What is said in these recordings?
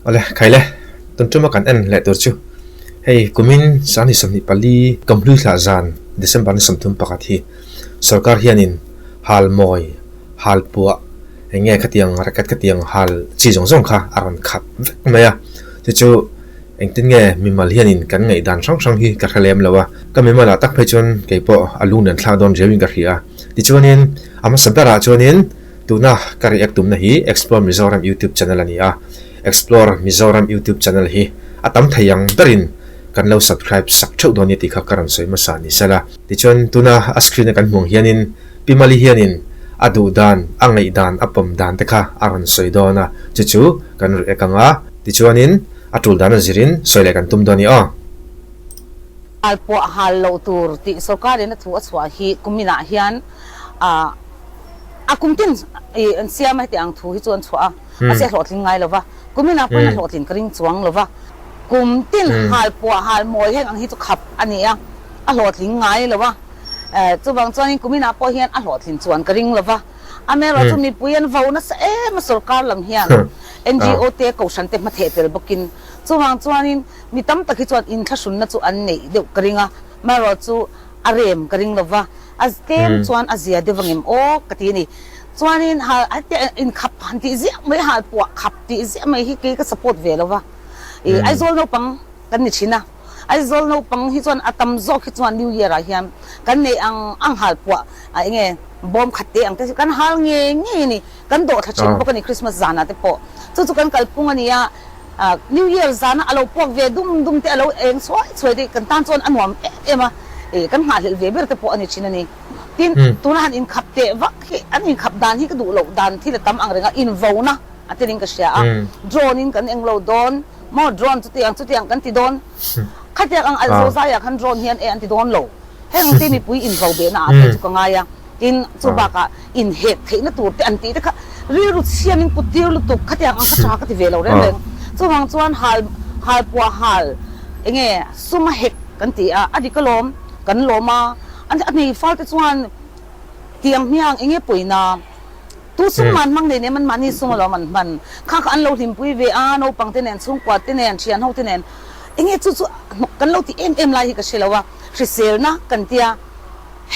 Awle, khaile, tun tuma kan en leh tur chu hei kumin sangni 24 Kamhlui thlah zan December ni 31 hi sorkar hianin hal mawi, hal puah, eng nge khatiang racket khatiang hal chi zawng zawng kha a rawn khap vek mai a, chu chu engtin nge mimal hianin kan ngaihdan hrang hrang hi ka hre lem lo a, ka mimalah tak phei chuan kei pawh a lung nen thlak dawn riauin ka hria a, tichuanin a hmasa berah chuanin tuna ka react tumna hi Explore Mizoram YouTube channel a ni a, Explore Mizoram YouTube channel hi a tam thei ang berin kan lo subscribe sak theuh dawn nia tih kha ka rawn sawi hmasa ni sela. Tichuan tuna a screen a kan hmuh ang hianin Pi Mali hianin a duh dan, a ngaih dan, a pawm dan te kha a rawn sawi dawn a, chu chu kan react ang a, tichuanin a tul dan a zirin sawi leh kan tum dawn a ni aw. Hal pawh hal loh tur tih sorkarin a thu a chhuah hi kuminah hian a kum tin an siam a heti ang thu hi chu an chhuah a, mahse a hlawhtling ngai lo va, kuminah pawhin a hlawhtlin ka ring chuang lo va, kum tin hal pawh hal mawi heng ang hi chu khap a ni a, a hlawhtling ngai lo a. Chuvang chuanin kuminah pawh hian a hlawhtlin chuan ka ring lo va, amaherawhchu mipui an vo nasa em a sorkar lam hian NGO te kohhran te hmatheh tel bawkin chuvang chuanin mi tam tak hi chuan inthlahrunna chu an neih deuh ka ring a, amaherawhchu a rem ka ring lo va, a tlem chuan a zia deuh angem aw ka ti a ni. Chuanin inkhap han tih ziah mai halpuah khap tih ziah mai hi kei ka support ve lo va, Aizawl naupang kan ni thin a. Aizawl naupang hi chuan a tam zawk hi chuan New Year ah hian kan neih ang ang hal puah ah enge bawm khat te ang te chu kan hal ngei ngei a ni. Kan dawh thla thin bawk a ni Christmas zanah te pawh. Chu chu kan kalphung a ni a, New Year zana a lo puak ve dum dum te a lo eng chhuai chhuai te kan tan chuan a nuam em em a, kan nghahhlelh ve ber te pawh a ni thin a ni. Tin, tuna han inkhap teh vak hi an inkhap dan hi ka duh loh dan thil a tam ang reng a, invona a telin ka hria a, drone in kan englo dawn. Maw drone chutiang chutiang kan ti dawn khatiang ang alh zo zaiah khan drone hian e an ti dawn lo heng te mipui invo behna ah te chu ka ngai a tin chu bakah inhek theihna tur te an tih te kha rilru chhiam in kut tir lutuk khatiang ang kha tha ka ti ve lo reng reng chuvang chuan hal hal puah hal enge sum a hek kan ti a a dik alawm kan lawm a a nei fal te chuan tiang hmiang enge pawina. Tu sum man hmang nei nem an mahni sum alawm an hman. Kha kha an lo hlimpui ve a, naupang te nen, chhungkua te nen, thian ho te nen. Enge chu chu hnawk kan lo ti em em lai hi ka hre lo a, hriselna kan tia.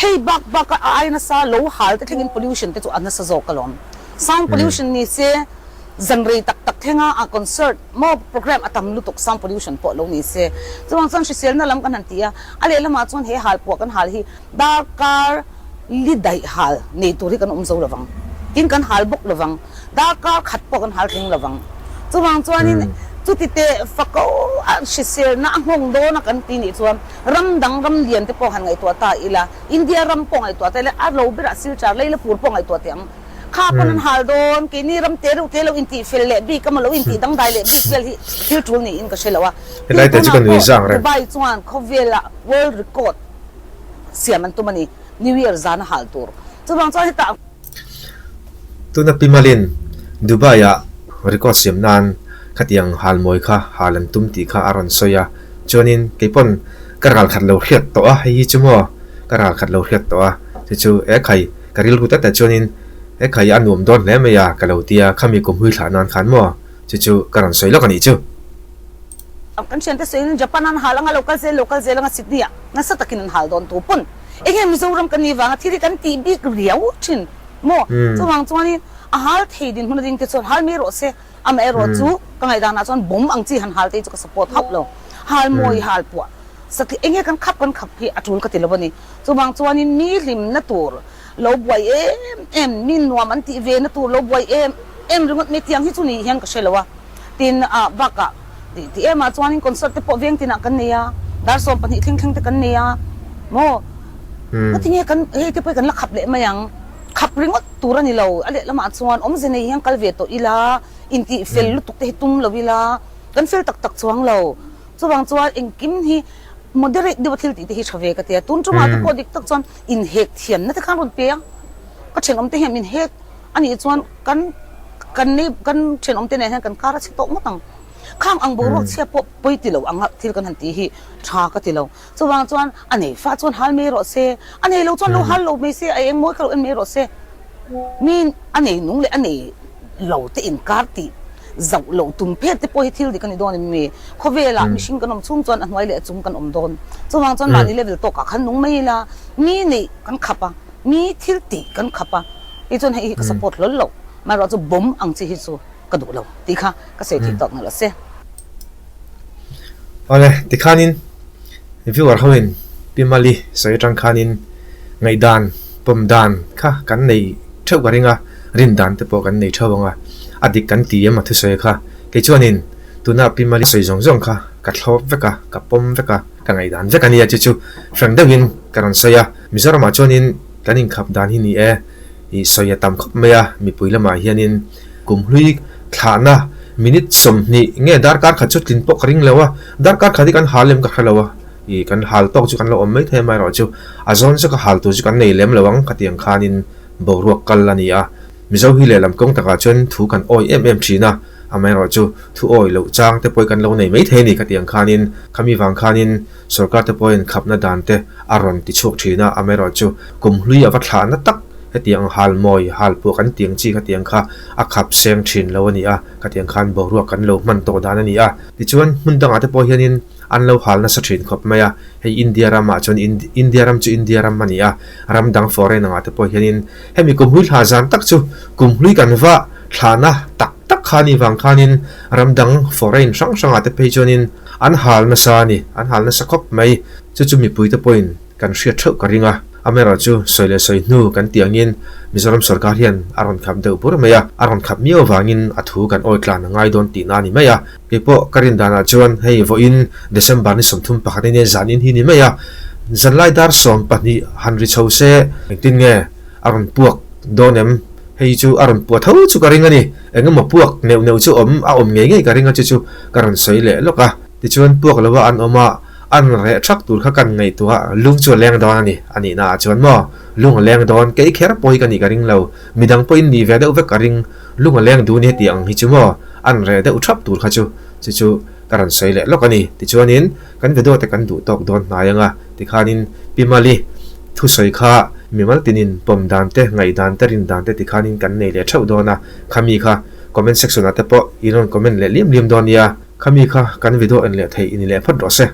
Hei bak bak a ai nasa lo hal te thlengin pollution te chu a nasa zawk alawm. Sound pollution ni se zan rei tak tak thlenga a concert maw program a tam lutuk sound pollution pawh lo ni se. Chuvang chuan hriselna lam kan han ti a, a lehlamah chuan he halpuah kan hal hi Darkar li daih hal nei tur hi kan awm zo lovang. Tin kan hal bawk lovang. Darkar khat pawh kan hal thleng lovang. Chuvang chuanin chuti teh fako a hriselna a nghawng dawn a kan ti nih chuan ram dang ram lian te pawh han ngaihtuah ta ila, India ram pawh ngaihtuah ta ila, a lo berah Silchar Leilapur pawh ngaihtuah teh ang. Kha pawn an hal dawn, keini ram te reuh te lo intih fel leh bik emaw lo intih dangdai leh bik vel hi thil tul niin ka hre lo a. Helai te chu ka Tin nui tunah zang pawh reng. Dubai chuan khawvela world record siam an tum a ni, New Year zan a hal tur. Chuvang chuan hetah. Tuna Pi Malin Dubai-ah record siam nan khatiang hal mawi kha hal an tum tih kha a rawn sawi a, chuanin kei pawn ka ral khat lo hriat tawh a, hei hi chu maw ka ral khat lo hriat tawh a, chu chu e khai ka rilru tete chuanin e khai a nuam dawn hle mai a ka lo ti a, khami kum hui thlah nan khan maw chu chu ka rawn sawi lawk a nih chu. Kan thiante sawiin Japan an hal anga local zel local zel anga Sydney ah nasa takin an hal dawn tu pawn enge Mizoram kan nih vanga thil hi kan tih bik riau thin maw chuvang chuanin a hal thei dinhmun a ding te chuan hal mai rawh se amaherawhchu ka ngaihdan ah chuan bomb ang chi han hal te hi chu ka support hauh lo hal mawi hal puah satliah enge kan khap kan khap hi a tul ka ti lo a ni chuvang chuanin mi hlimna tur lo buai em em mi nuam an tih ve na tur lo buai em em ringawt mai tiang hi chu nih hian ka hre lo a. Tin, ah bakah tih tih emah chuanin concert te pawh veng tinah kan nei a, dar 12 thleng thleng te kan nei a maw? Ngatinge kan hei te pawh hi kan la khap leh mai ang, khap ringawt tur a ni lo, a lehlamah chuan awmze nei hian kal ve tawh ila, intih fel lutuk te hi tum lo ila, kan fel tak tak chuang lo. Chuvang chuan engkim hi moderate deuha thil tih te hi tha ve ka ti a, tun tumah te pawh dik tak chuan inhek thiamna te khan rawn pe a, ka thenawm te hian min hek. A nih chuan kan kan nei kan thenawm te nen hian kan kar a chhe tawh ngawt ang. Khang ang boruak chhia pawh pawi ti lo anga thil kan han tih hi tha ka ti lo. Chuvang chuan a nei fa chuan hal mai rawh se, a nei lo chuan lo hal lo mai se, a eng mawi kha lo en mai rawh se. Mi a nei nung leh a nei lo te inkar tih zauh loh tum phet te pawh hi thil dik a ni dawn em ni? Khawvelah mihring kan awm chhung chuan a hnuai leh a chung kan awm dawn. Chuvang chuan mahni level tawkah khan nung mai ila, mi neih kan khap a, mi thil tih kan khap a, tichuan hei hi ka support hlawl loh. Amaherawhchu chu bomb ang chi hi chu ka duh lo tih kha ka sawi theih tawk nalh a si. Awle, tikhanin viewer hoin Pi Mali sawi atang khanin ngaihdan, pawm dan kha kan nei theuh ka ring a, rin dan te pawh kan nei theuh ang a, a dik kan ti em a thusawi kha. Kei chuanin tuna Pi Mali sawi zawng zawng kha ka thlawp vek a, ka pawm vek a, ka ngaihdan vek a nia chu chu hrang deuhin ka rawn sawi a. Mizoramah chuanin kan inkhap dan hi ni e, i sawi a tam khawp mai a, mipui lamah hianin Kumhlui thlahna minute 20 nge darkar khat chu tlin pawh ka ring lo a, darkar khat hi kan hal lem ka hre lo a, ih kan hal tawk chu kan lo awm mai thei a amaherawhchu a zawn chu ka hal tur chu kan nei lem lo ang ka tiang khanin boruak kal a ni a, Mizo hi lehlam kawng takah chuan thu kan awi em em thin a, amaherawhchu thu awi loh chang te pawh hi kan lo nei mai thei a ni ka tiang khanin khami vang khanin sorkar te pawhin khapna dan te a rawn ti chhuak thin a, amaherawhchu kumhlui a va thlahna tak Hetiang hal mawi, hal pawh kan tiang chi khatiang kha a khap seng thin lo a ni a, khatiang khan boruak kan lo hman tawh dan a ni a. Tichuan, hmun dangah te pawh hianin an lo hal nasa thin khawp mai a, hei India ramah chuan India ram chu India ram a ni a, ram dang foreign angah te pawh hianin hemi kumhlui thla zan tak chu kumhlui kan va thlahna tak tak kha a nih vang khanin ram dang foreign hrang hrangah te phei chuanin an hal nasa a ni, an hal nasa khawp mai. Chu chu mipui te pawhin Kan hriat theuh ka ring a, amaherawhchu sawi leh sawi hnu kan tih angin Mizoram sorkar hian a rawn khap deuh bur mai a, a rawn khap miau avangin a thu kan awi tlan a ngai dawn tihna a ni mai a. Keipawh ka rin danah chuan hei vawiin December ni 31 ania zanin hi ni mai a, zanlai dar 12 han ri chho se engtin nge a rawn puak dawn em? Hei chu a rawn puah tho chu ka ring a ni, engemaw puak neuh neuh chu awm a awm ngei ngei ka ring a chu chu ka rawn sawi leh lawk a. Tichuan puak lova an awm a, an reh thak tur kha kan ngaihtuah a, lung chu a leng dawn a ni, a nihna ah chuan maw, lung a leng dawn, kei kher pawh hi ka nih ka ring lo, midang pawhin nih ve deuh vek ka ring, lung a leng duh ni heti ang hi chu maw, an reh deuh thap tur kha chu, chu chu ka rawn sawi leh lawk a ni. Tichuanin kan video te kan duh tawk dawn hnai ang a, tikhanin Pi Mali thusawi kha mimal tinin pawm dan te, ngaihdan te, rin dan te tikhanin kan nei leh theuh dawn a, khami kha comment section ah te pawh i rawn comment leh liam liam dawn nia. Khami kha kan video en leh theih i ni leh phawt rawh se.